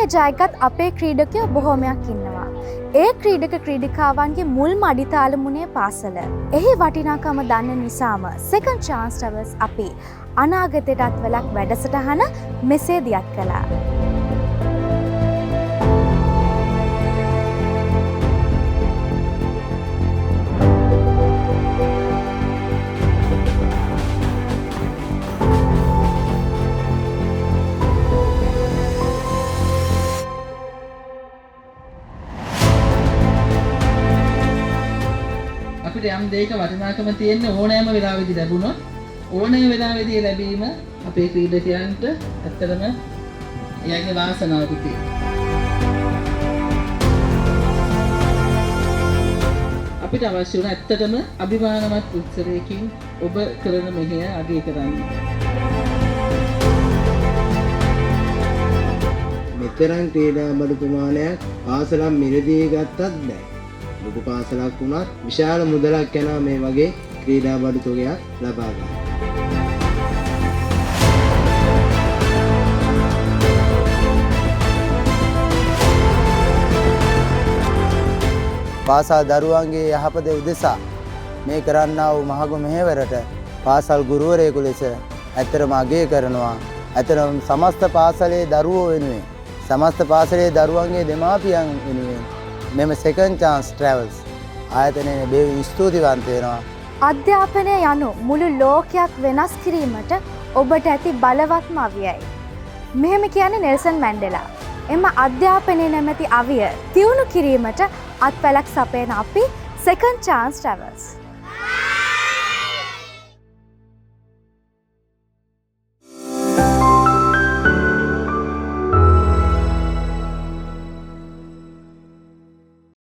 ලෝකයේ ජයගත් අපේ ක්‍රීඩකයෝ බොහෝමයක් ඉන්නවා. ඒ ක්‍රීඩක ක්‍රීඩිකාවන්ගේ මුල්ම අඩිතාලම වුණේ පාසල. එහි වටිනාකම දන්න නිසාම සෙකන්ඩ් චාන්ස් ට්‍රැවල්ස් අපි අනාගතයට අත්වලක් වැඩසටහන මෙසේ දියත් කළා. අපිට යම් දෙයක වටිනාකම තියෙන්න ඕනෑම වෙලාවෙදී ලැබුණොත්, ඕනෑම වෙලාවෙදී ලැබීම අපේ ක්‍රීඩකයන්ට ඇත්තටම එයාගේ වාසනාවකුත් තියෙනවා. අපිට අවශ්‍ය වුණ ඇත්තටම අභිමානවත් උත්සවයකින් ඔබ කරන මෙහෙය අගය කරන්න. මෙතරම් ක්‍රීඩා බඩු ප්‍රමාණයක් පාසලක් මිලදී ගත්තත් බෑ. ලොකු පාසලක් වුණත් විශාල මුදලක් යනවා මේ වගේ ක්‍රීඩා බඩු තොගයක් ලබා ගන්න. පාසල් දරුවන්ගේ යහපත උදෙසා මේ කරන්නා වූ මහගු මෙහෙවරට පාසල් ගුරුවරයෙකු ලෙස ඇත්තටම අගය කරනවා. ඇත්තටම සමස්ත පාසලේ දරුවෝ වෙනුවෙන්, සමස්ත පාසලේ දරුවන්ගේ දෙමාපියන් වෙනුවෙන් මෙම සෙකන්ඩ් චාන්ස් ට්‍රැවල්ස් ආයතනයේ බෙහෙවින් ස්තුතිවන්ත වෙනවා. අධ්‍යාපනය යනු මුළු ලෝකයක් වෙනස් කිරීමට ඔබට ඇති බලවත්ම අවියයි. මෙහෙම කියන්නේ නෙල්සන් මැන්ඩෙලා. එම අධ්‍යාපනය නැමැති අවිය තියුණු කිරීමට අත්වැලක් සපයන අපි සෙකන්ඩ් චාන්ස් ට්‍රැවල්ස්.